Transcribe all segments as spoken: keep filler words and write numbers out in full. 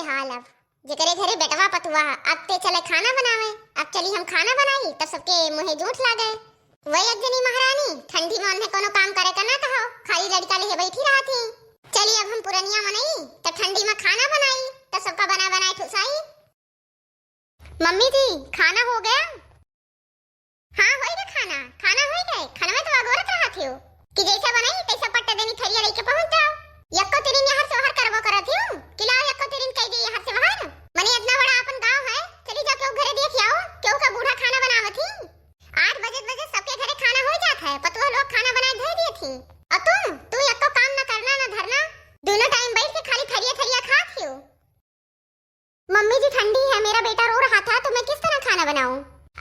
हाल अब जेकरे घरे बेटवा पतुआ, अब ते चले खाना बनावे। अब चली हम खाना बनाई, तब सबके मुँहे जूठ लागे। वही एक जनी महारानी, ठंडी में उन्हें कोनो काम करे का ना कहो, खाली लड़का लेहे बैठी रहत ही। चली अब हम पुरनिया मनई, तब ठंडी में खाना बनाई, तब सबका बना बनाए ठुसाई। मम्मी जी, खाना हो गया? हाँ, होई गए खाना, खाना होई गए। खाना में तो अगोरत रहत हियो कि जैसे बनाई तैसे पट्टे देनी थरिया लेके पहुँच जाओ। यक्को तिरिन यहाँ से ओहर करबो करत हियो कि लाओ यक्को तिरिन कह दे यहाँ से बाहर। मने इतना बड़ा अपन गाँव है, चली जाओ केहू घरे देख आओ, केहू का बूढ़ा खाना बनावत ही। आठ बजे बजे सबके घरे खाना हो जात है, पतुआ लोग खाना बनाए धर दिए थी। और तुम, तू यक्को काम ना करना ना धरना, दोनों टाइम बैठ के खाली थरिया थरिया खात हियो। मम्मी जी, ठंडी है, मेरा बेटा रो रहा था, तो मैं किस तरह खाना बनाऊं?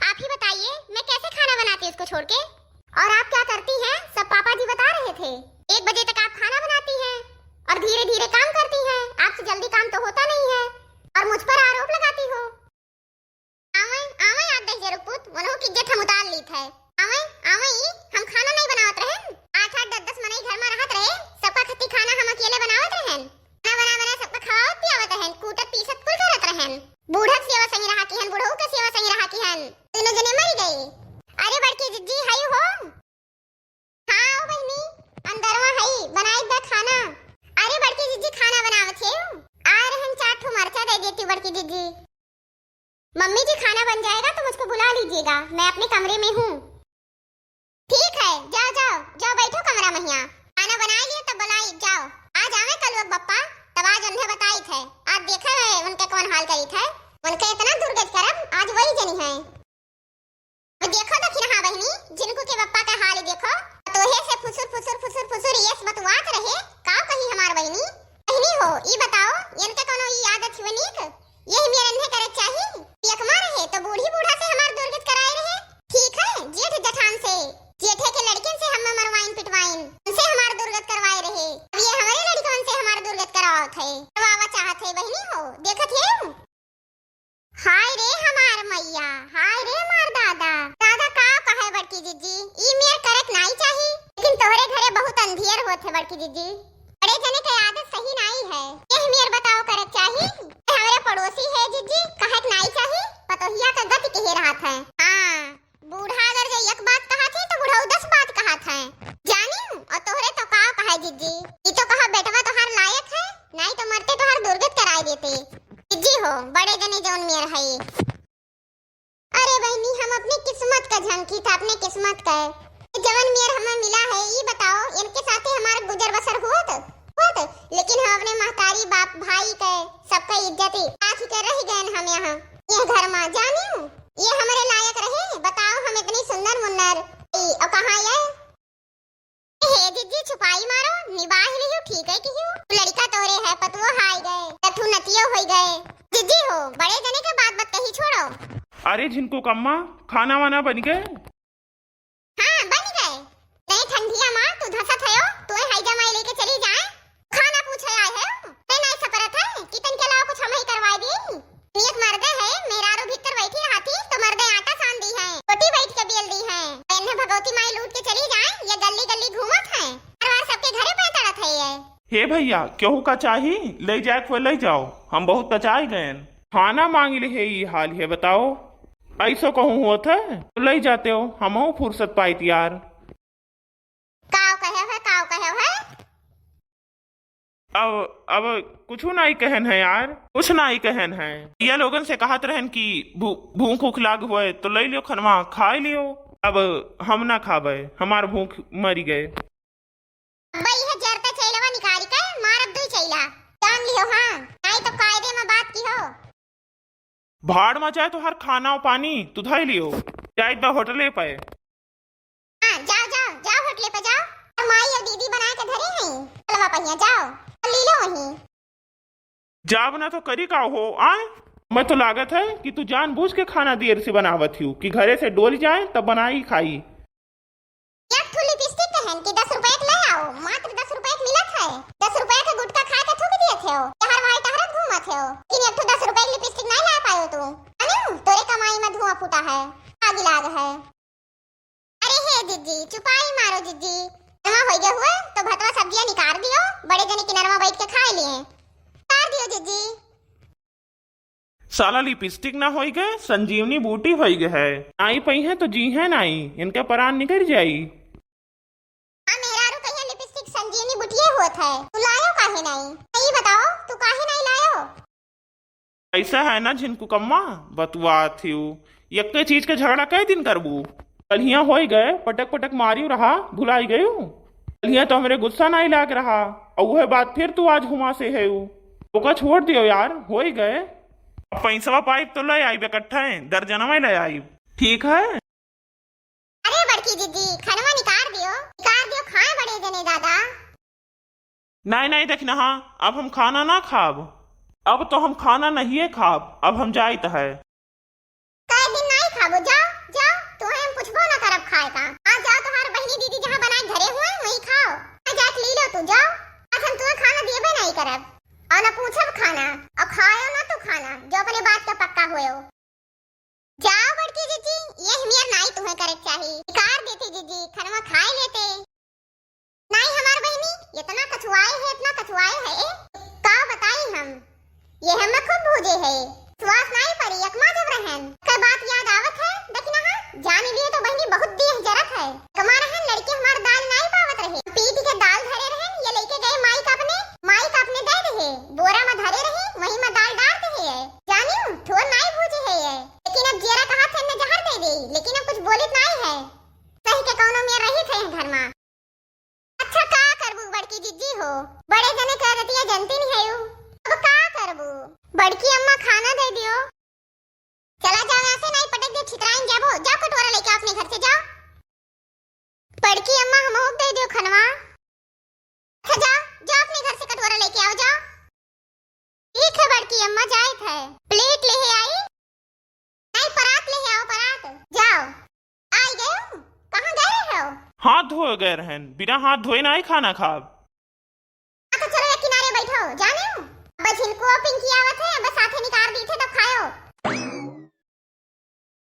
आप ही बताइए, मैं कैसे खाना बनाती उसको छोड़ के? और आप क्या करती हैं, सब पापा जी बता रहे थे। एक बजे तक आप खाना बनाती हैं और धीरे धीरे काम करती हैं, आपसे जल्दी काम तो होता नहीं है और मुझ पर आरोप लगाती हो। आवे, आवे, आज दहिजर पूत, मनहु की इज्जत हम उतार लीत है। आवे, आवे ई, हम खाना नहीं बनावत रहन। आठ आठ दस दस मनई घर में रहत रहे, सबका खत्ती खाना हम अकेले बनावत रहन। खाना बना बना सबका खवावत पियावत रहन, कूटत पीसत कुल करत रहन। बूढ़ा के सेवा संगी रहा किहन, बूढ़ऊ के सेवा संगी रहा किहन। तीनों जने मर गए। अरे बड़की जिज्जी, हई हो? हाँ, ओ बहिनी, अंदरवा हई, बनाई द खाना। अरे बड़की जिज्जी, खाना बनावत हे? आ रहन, चार ठो मरचा दे देती बड़की जिज्जी। मम्मी जी, खाना बन जाएगा तो मुझको बुला लीजिएगा, मैं अपने कमरे में हूँ। ठीक है, जाओ, जाओ, जाओ, बैठो कमरा महिया। खाना बनाई लिए तब बुलाई, जाओ। आज आवे कलुआ बप्पा, तब आज उन्हें बताई थे। आज देखा है उनके कौन हाल करी थे। उनके इतना दुर्गत करब, आज वही जनी है। अब देखो दखिनहा बहिनी, झिनकू के बप्पा का हाल देखो। तोहे से फुसुर, फुसुर, फुसुर, फुसुर यस बतुआत रहे, का कही हमार बहिनी? बहिनी हो, ई बताओ, इनके कोनो ई आदत हुए नीक? यही मेर अन्हे करे चाही। यकमा रहे तो बूढ़ी बूढ़ा से हमार दुर्गत कराए रहे। ठीक है, जेठ जठान से, जेठे के लड़किन से हम मरवाइन पिटवाइन, उनसे हमार दुर्गत करवाए रहे। अब ये हमारे लड़कन से हमार दुर्गत करावत है, करवावा चाहत है। बहिनी हो, देखत है। हाय रे हमार मैया, हाय रे हमार दादा। दादा का कहे बड़की जिज्जी, ई मेर करक नाई चाही, लेकिन तोहरे घरे बहुत अंधियर होत है बड़की जिज्जी। बड़े जने के आदत सही नाई है। एह मेर बताओ करक चाही? ए हमरे पड़ोसी है जिज्जी, कहक नाई चाही, पतोहिया का गति कहे रहत है। हाँ, बूढ़ा अगर जे एक बात कहत है तो बुढ़ऊ दस बात कहत है। जानियो, और तोहरे तो का कहे जिज्जी, ई तो कहा बेटवा तोहार लायक है, नाई तो मरते तोहार दुर्गत कराए देते। जिज्जी हो, बड़े जने जौन मेर है। अरे बहिनी, हम अपने किस्मत का झंकी था, अपने किस्मत का। जवन मेर हमें मिला है, ई बताओ, इनके साथे हमार गुजर बसर हुआ तो? हुआ तो? लेकिन हम अपने महतारी, बाप, भाई के, सबका इज्जत ही राखी के रह गए हम यहाँ, ये घर में। जानियो, ये हमारे लायक रहे? बताओ, हम इतनी सुंदर मुन्नर, ई, और कहाँ ये? हे जिज्जी, छुपाई मारो, निबाह लियो, ठीक है किहियो। लड़का तोरे है, पतुओ हाय गए, तठू नतियो होई गए। जिज्जी हो, बड़े जने के बात मत कही, छोड़ो। अरे झिनकू कम्मा, खाना वाना बन गए? हाँ, बन गए। नहीं ठंडिया माँ, तू धसत है, तू हाई जमाई लेके चली जाए। खाना पूछे आए है, ते नहीं सपरत है कि तन के अलावा कुछ हम ही करवाए दी। नियत मर्दे है, मेहरारू भीतर बैठी रहती तो मर्दे आटा सान दी है, रोटी बैठ के बेल दी है। इन्हें भगवती माई लूट के चली जाए, ये गली गली घूमत है, हर बार सबके घरे पे तड़त है ये। हे भैया, केहू का चाही, ले जाए को ले जाओ, हम बहुत कचाई गए। खाना मांग ले है, ई हाल है बताओ, ऐसो कहूँ होत है तो ले जाते हो, हमहू फुर्सत पाइत यार। काव कहे है, काव कहे है? अब, अब कुछ नाई कहन है यार, कुछ नाई कहन है। ये लोगन से कहत रहन कि भू-, भूख उख लाग हुए तो ले लियो खनवा, खाए लियो। अब हम ना खाबे, हमार भूख मरी गए। अब्बा, यह जरता चैलवा निकाली के मारब दुई चैला, जान लियो, हाँ, नाई तो कायदे में बात की हो। भाड़ में जाए तो हर खाना और पानी तू धाई लियो, जाए द होटले पे। हाँ, जाओ, जाओ, जाओ होटले पे जाओ। और माई और दीदी बना के धरे हैं, चलवा पहिया, जाओ, और ली लो वहीं। जाब ना तो करी का हो, आए? मैं तो लागत है कि तू जानबूझ के खाना देर से बनावत हियो कि घरे से डोल जाए तब बनाई खाई। एक ठो लिपस्टिक कहन कि दस रुपए के ले आओ, मात्र दस रुपए के मिलत है। दस रुपए के गुटखा खा के थूक दिए थे हो, टहर भाई टहरत घूमत थे हो, लेकिन एक ठो दस रुपए के लिपस्टिक नहीं ला पायो तू। अनु, तोरे कमाई में धुआं फूटा है, आग लाग है। अरे हे जिज्जी, चुपाई मारो जिज्जी, जमा होई गए हुए तो भतवा सब्जियां निकाल दियो, बड़े जने किनरवा बैठ के खाए लिए। निकाल दियो जिज्जी। साला लिपस्टिक ना होई गए, संजीवनी बूटी होई गए है। आई पई है तो जी है नाई, इनके परान निकल जाई। हाँ, मेहरारू कहिया लिपस्टिक संजीवनी बुटिये होत है। तू लायो काहे नाई? ई बताओ, तू काहे नाई लायो? ऐसा है ना झिनकुकम्मा, बतुआत हिउ, यक्के चीज के झगड़ा कै दिन करबू? कल्हिया होई गए, पटक पटक मारिउ रहा, भुलाई गयू? कल्हिया तो हमरे गुस्सा नाई लाग रहा, और वह बात फिर तू आज हुमा से है। ओका छोड़ दियो यार, होई गए। अब पैसवा पाइब तो ले आइब इकट्ठे, दर्जनवा ले आइब, ठीक है? अरे बड़की जिज्जी, खनवा निकार दियो, निकार दियो, खाए बड़े जने दादा। नाई, नाई, देखना हाँ, अब हम खाना ना खाब, अब तो हम खाना नहीं खाब, अब हम जाइत है। कई दिन नाई खाबो, जाओ, जाओ, तुहे हम पूछबो ना करब खाए का। हाँ, जाओ, तुम्हार बहिनी दीदी जहाँ बनाए धरे हुए, वहीं खाओ। हाँ, जाके ली लो तू, जाओ। आज हम तुम्हें खाना दिएबे नाई करब, और ना पूछब खाना, और खायो ना तू खाना, जो अपने बात का पक्का हुए हो। जाओ बड़की जिज्जी, ये हमियर नाई तुम्हें करे के चाही। निकार देते जिज्जी, खनवा खाए लेते। नाई हमार बहिनी, इतना कछुआए है, इतना कछुआए है, ए, का बताई हम? ये हमें खूब भूजे है। सुवास नाई पड़ी, अकमा जब रहन। के बात याद आवत है, देखी ना हाँ, जान लिए तो बहिनी बहुत देह जरत है। अकमा रहन, लड़के हमार दाल नाई पावत रहे। पीट के दाल धरे रहन, ये लेके गए माई का अपने, माई का अपने दे रहे। बोरा में धरे रहे, वहीं में दाल डार दे है। जानियो, ठोर नाई भूजे है ये। लेकिन अब जियरा कहा थे, मैं जहर दे दे, लेकिन अब कुछ बोलित नाई है। सही के कौनो मेर रही थे घर में। अच्छा, का करबू बड़की जिज्जी हो? बड़े जने के आदतिया जनती नहीं है यू। अब का करबू? बड़की अम्मा खाना दे दियो। चला जाओ यहाँ से, नाई पटक दे, छितराइन जाबो। जाओ कटोरा लेके आओ अपने घर से, जाओ। बड़की अम्मा, हमहू के दे दियो खनवा। अच्छा, जाओ, जाओ अपने घर से कटोरा लेके आओ, जाओ। ठीक है बड़की अम्मा, जाइत है। प्लेट ले आई? नहीं, परात ले आओ, परात। जाओ। आई गए हो? कहाँ गए रहे हो? हाथ धोए गए रहन, बिना हाथ धोए नाई खाना खाब।